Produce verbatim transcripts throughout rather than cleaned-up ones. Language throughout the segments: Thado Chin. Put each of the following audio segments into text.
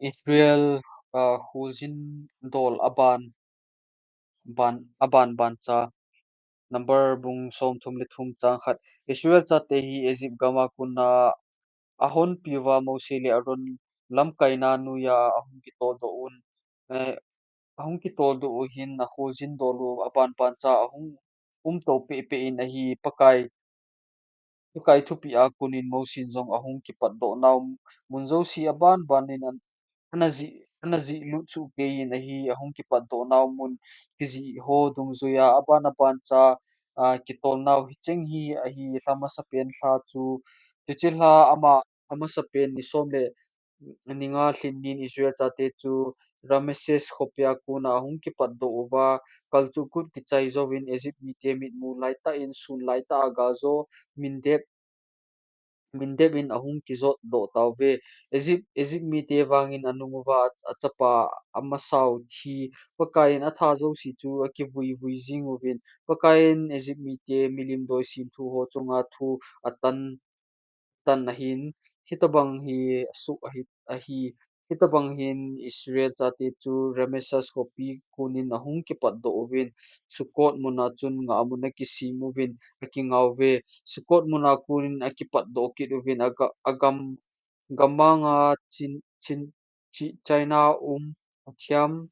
Israel, ah, kholjin dol aban, ban, aban ban cha. Number bung som thum le thum chang khat. Israel chate hi Egypt gam a kon a ahonpi uva Mose le Aaron lamkaina noiya ahung kitoldoh un, eh, ahung kitoldoh u hin akholjin dol u aban ban cha ahung umto pehpeh in ahi. Pakai Pakai thupeh a kon in Mose in jong ahung kipatdoh nau mun jouse aban ban in an, ana jih, ana jih lut chu kei in ahi. Ahung kipatdoh nau mun kijih ho dungjuiya aban aban cha, ah, kitol nau hicheng hi ahi. Lha masapen lha chu, chuche lha ama, amasapen ni som le ni nga lhin nin Israel chate chu Rameses khopia kon a ahung kipatdoh uva, kalchuh kut kichai jouvin Egypt mite mitmu laitah in sun laitah a gajo mindep, mindep in ahung kijotdoh tauve. Egypt, Egypt mite vangin anung uva achapa amasao thi, Pakai in atha jouse chu akivui vui jing uvin, Pakai in Egypt mite milim doisim thu ho chunga thu atan tan ahin, hitobang hi asuh ahi, ahi. Hitobang hin Israel chate chu Rameses khopi kon in ahung kipatdoh uvin, Sukkot mun a chun ngahmun akisem uvin akingauve. Sukkot mun a kon in akipatdoh kit uvin, aga-, agam, gammang a chin, chin, chi, China um, athiam,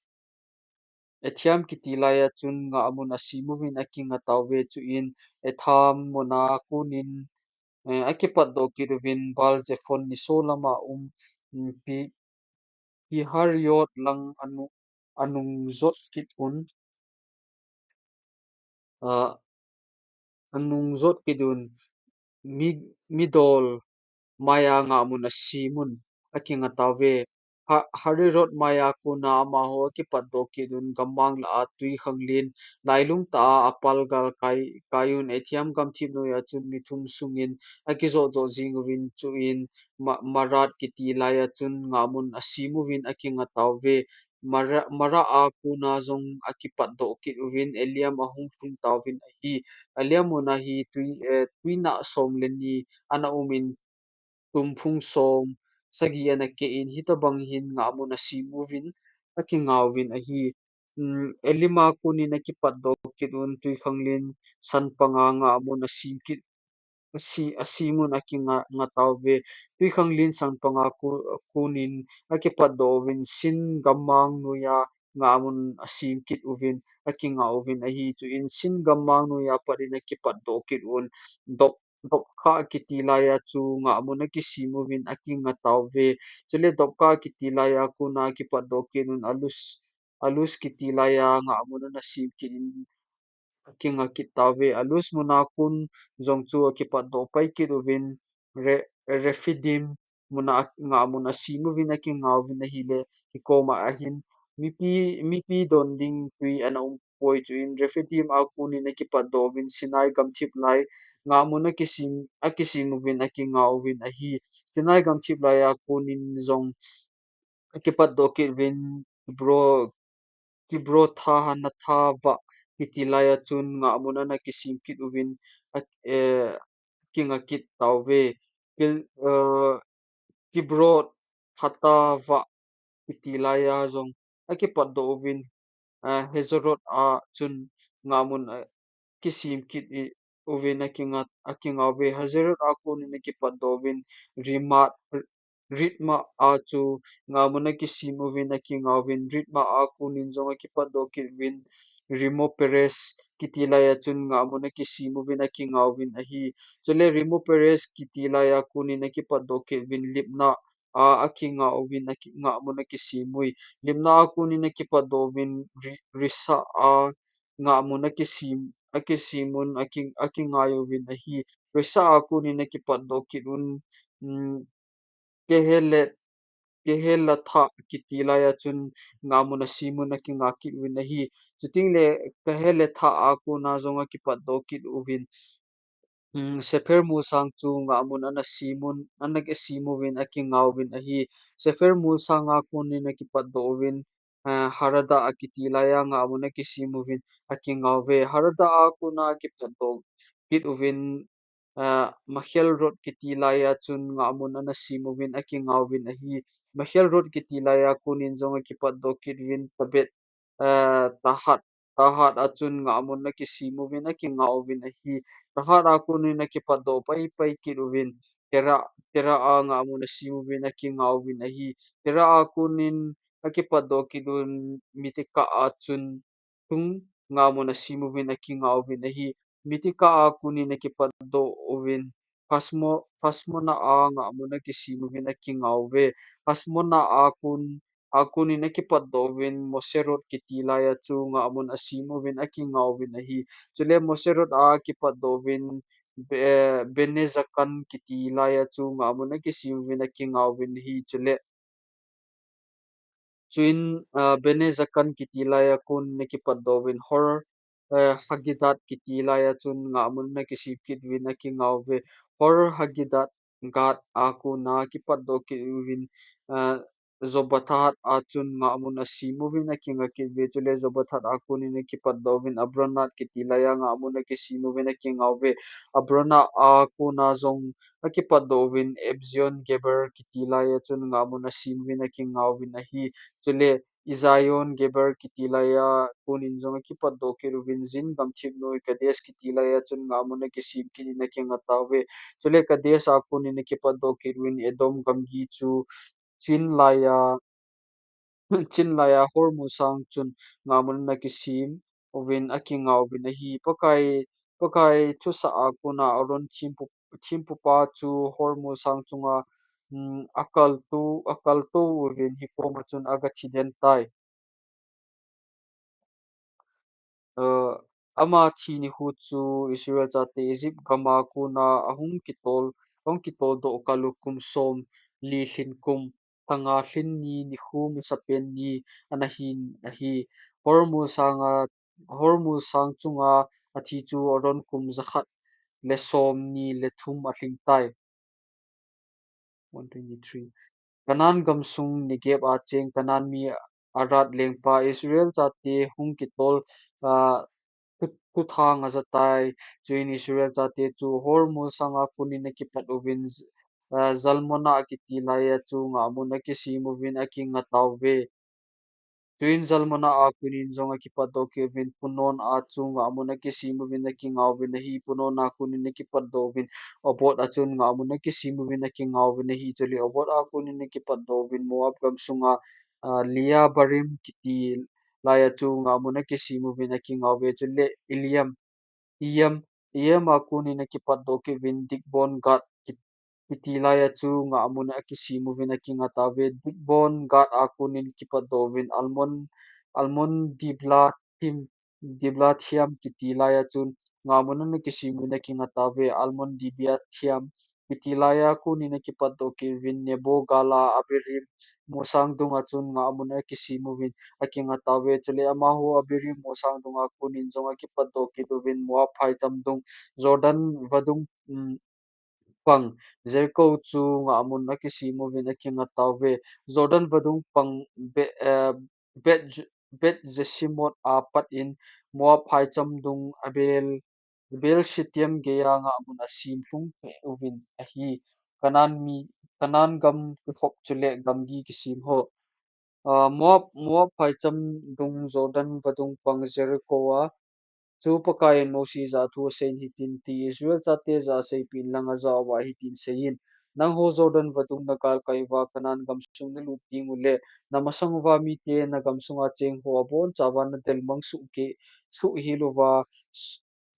Ethaim kiti laiya chun ngahmun asem uvin akinga tauve. Chuin Ethaim mun a kon in, eh, akipatdoh kit uvin Baal Zephon niso lama um, mm, Pi-, Pi-hahiroth lang anu-, anung jot kit un, ah, anung jot kit un, Mi-, Migdol maiya ngahmun asem un akinga tauve. Ha-, Hahiroth maiya kon a amaho akipatdoh kit un, gammang lah a twikhanglen lailung tah a apalgal kai, kai un, Ethaim gamthip noiya chun mi thum sungin akijot jot jing uvin, chuin Ma-, Maarat kiti laiya chun ngahmun asem uvin akinga tauve. Mara-, Marah a kon a jong akipatdoh kit uvin, Elim ahung lhung tauvin ahi. Elim mun a hi twi, eh, twinah som le ni ana um in, tumphung som sagi ana keh in, hitobang hin ngahmun asem uvin akingauvin ahi. Mm, Elim a kon in akipatdoh kit un, twikhanglen san panga ngahmun asem kit, ase-, asem un akinga, nga tauve. Twikhanglen san panga ko-, kon in akipatdoh uvin, Sin gammang noiya ngahmun asem kit uvin akinga uvin ahi. Chuin Sin gammang noiya pat in akipatdoh kit un, Dop-, Dopka kiti laiya chu ngahmun akisem uvin akinga tauve. Chule Dopka kiti laiya kon a akipatdoh kit un, Alus, Alus kiti laiya ngahmun ana sem kit in akinga kit tauve. Alus mun a kon jong chu akipatdoh pai kit uvin, Re-, Rephidim mun a ngahmun asem uvin akingauvin ahile, kikoma ahin mipi, mipi don ding twi ana um poi. Chuin Rephidim a kon in akipatdoh uvin, Sinai gamthip lai ngahmun akisem, akisem uvin akingauvin ahi. Sinai gamthip laiya kon in jong akipatdoh kit uvin, Kibro-, Kibrot Hattaavah kiti laiya chun ngahmun ana kisem kit uvin, a, eh, kinga kit tauve. Kil-, eh, Kibrot Hattaavah kiti laiya jong akipatdoh uvin, eh, Hazeroth a chun ngahmun, eh, kisem kit i uvin akinga, akingauve. Hazeroth a kon in akipatdoh uvin, Rimat, Ritma a chu ngahmun akisem uvin akingauvin, Ritma a kon in jong akipatdoh kit uvin, Rimo Peres kiti laiya chun ngahmun akisem uvin akingauvin ahi. Chule Rimo Peres kiti laiya kon in akipatdoh kit uvin, Libna a akingauvin aki-, ngahmun akisem ui. Libna a kon in akipatdoh uvin, Ri-, Risa a ngahmun akisem, akisem un aki-, akingauvin ahi. Risa a kon in akipatdoh kit un, mm, Kehelet, Kehelatha kiti laiya chun ngahmun asem un akinga kit uvin ahi. Chuteng le Kehelatha a kon a jong akipatdoh kit uvin, mm, Sepher molsang chu ngahmun ana sem un, ana kisem uvin akingauvin ahi. Sepher molsang a kon in akipatdoh uvin, eh, Harada akiti laiya ngahmun akisem uvin akingauve. Harada a kon a akipatdoh kit uvin, Aa, Makhel Rot kiti laiya chun ngahmun ana sem uvin akingauvin ahi. Makhel Rot kiti laiya konin jong akipatdoh kit uvin Tabet, aa, Tahat, Tahat a chun ngahmun ana kisem uvin akingauvin ahi. Tahat a konin akipatdoh paipai kit uvin Tera, Tera a ngahmun asem uvin akingauvin ahi. Tera a konin akipatdoh kit uvin Mitika a chun tung ngahmun asem uvin akingauvin ahi. Mitika a konin akipatdoh uvin Hasmo-, Hasmona a ngahmun akisem uvin akingauve. Hasmona a kon, a konin akipatdoh uvin Moserot kiti laiya chu ngahmun asem uvin akingauvin ahi. Chule Moserot a akipatdoh uvin Be-, Benezakan kiti laiya chu ngahmun akisem uvin akingauvin ahi. Chule Chuin, aa, Benezakan kiti laiya konin akipatdoh uvin Hor, aa, Hagidat kiti laiya chun ngahmun ana kisem kit uvin akingauve. Hor Hagidat Gad a kona akipatdoh kit uvin, aa, Zobathat a chun ngahmun asem uvin akinga kit uve. Chule Zobathat a konin akipatdoh uvin Abronat kiti laiya ngahmun akisem uvin akingauve. Abronat a kona jong akipatdoh uvin Ebzion Geber kiti laiya chun ngahmun asem uvin akingauvin ahi. Chule Ezion Geber kiti laiya konin jong akipatdoh kit uvin Zin gamthip noi Kades kiti laiya chun ngahmun akisem kit in akinga tauve. Chule Kades a konin akipatdoh kit uvin Edom gamgi chu Chin laiya, Chin laiya Hor molsang chun ngahmun ana kisem uvin akingauvin ahi. Pakai, Pakai thusah a kona Aaron thempu, thempupa chu Hor molsang chunga, um, akaltou, akaltou uvin hikoma chun agathi den tai. Aa, ama thi nikho chu Israel chate Egypt gama kona ahung kitol, ahung kitoldoh kal u kum somli lhin kum, thanga lhin ni nikho masapen ni ana hin ahi. Hor molsanga, Hor molsang chunga athi chu Aaron kum jakhat le somni le thum alhing tai. One twenty-three. Canaan gamsung Negeb a cheng Canaan mi Arad lengpa Israel chate hung kitol, aa, thu, thuthang aja tai. Chuin Israel chate chu Hor molsanga konin akipat uvin, aa, Zalmona akiti laiya chu ngahmun akisem uvin akinga tauve. Chuin Zalmona a konin jong akipatdoh kit uvin Punon a chu ngahmun akisem uvin akingauvin ahi. Punon a konin akipatdoh uvin Obot a chun ngahmun akisem uvin akingauvin ahi. Chule Obot a konin akipatdoh uvin Moab gamsunga, aa, Lebanim kiti laiya chu ngahmun akisem uvin akingauve. Chule Eliam, Iam, Iam a konin akipatdoh kit uvin Dibon Gad ki-, kiti laiya chu ngahmun akisem uvin akinga tauve. Dibon Gad a konin kipatdoh uvin Almon, Almon Diblathim, Diblathaim kiti laiya chun ngahmun ana kisem uvin akinga tauve. Almon Diblathaim kiti laiya konin akipatdoh kit uvin Nebo Gala Abarim molsang dunga chun ngahmun akisem uvin akinga tauve. Chule amaho Abarim molsang dunga konin jong akipatdoh kit uvin Moab phaicham dung, Jordan vadung, um, pang Jericho chu ngahmun akisem uvin akinga tauve. Jordan vadung pang Be-, eh, Bet-, Bet-Jesimot a pat in Moab phaicham dung Abel, Abel Shitiam geiya ngahmun asem lhung peh uvin ahi. Canaan mi, Canaan gam kikhop chule gamgi kisem ho. Aa, Moab, Moab phaicham dung Jordan vadung pang Jericho a chu Pakaiyin Mose jah a thu aseiyin hitin ati, Israel chate jah a seipeh in lang ajah uva hitin seiyin, nangho Jordan vadung nagalkai uva Canaan gamsung nalut ding uleh, namasang uva mite nagamsunga cheng ho abonchauva nadel mang soh kei, soh hel uva,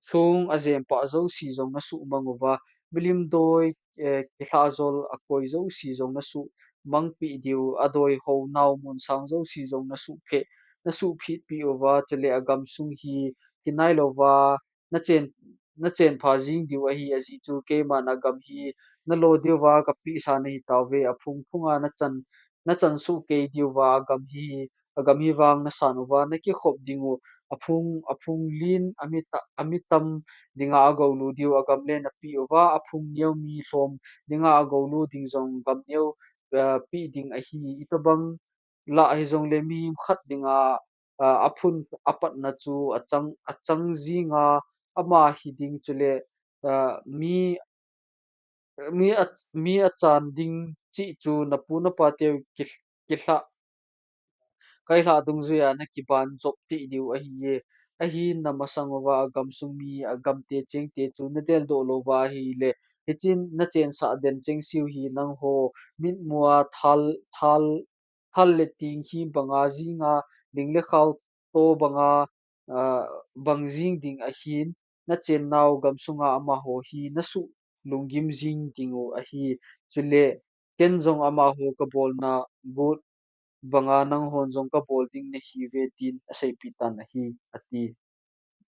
song ajempah jouse jong nasuhmang uva, milim doi, eh, kilhahjol akoi jouse jong nasuhmangpeh diu, adoi ho nao mun sang jouse jong nasuhphe-, nasuhphetpeh uva, chule agamsung hi kinailouva nachen, nachenpha jing diu ahi, ajeh chu keiman agam hi nalo diuva kapehsa nahi tauve, aphung phunga nachan, nachan soh kei diuva agam hi, agam hi vang nasan uva nakikhop dingu, aphung, aphung len, ami ta-, ami tam dinga agoulu diu agam le napeh uva, aphung neo mi lhom dinga agoulu ding jong gam neo, eh, peh ding ahi. Itobang lah hijongle mihem khat dinga, aa, aphun apatna chu achang, achang jinga ama hiding chule, ah, mi, mi a, mi achan ding chih chu napu napateu ki, kilhah, kailhah dungjuia nakiban jop tei diu ahiye. Ahin namasang uva agamsung mi agamte chengte chu nadeldoh louva ahile, hichun nachensah den chengse u hi nangho mitmua thal, thal, thal le ting hi banga jinga, ling le khao to banga, ah, bang jing ding ahin, nachennau gamsunga amaho hi nasuh lunggim jing dingu ahi. Chule ken jong amaho kabolna got banga nanghon jong kabol ding nahiuve, tin aseipeh tan ahi, ati.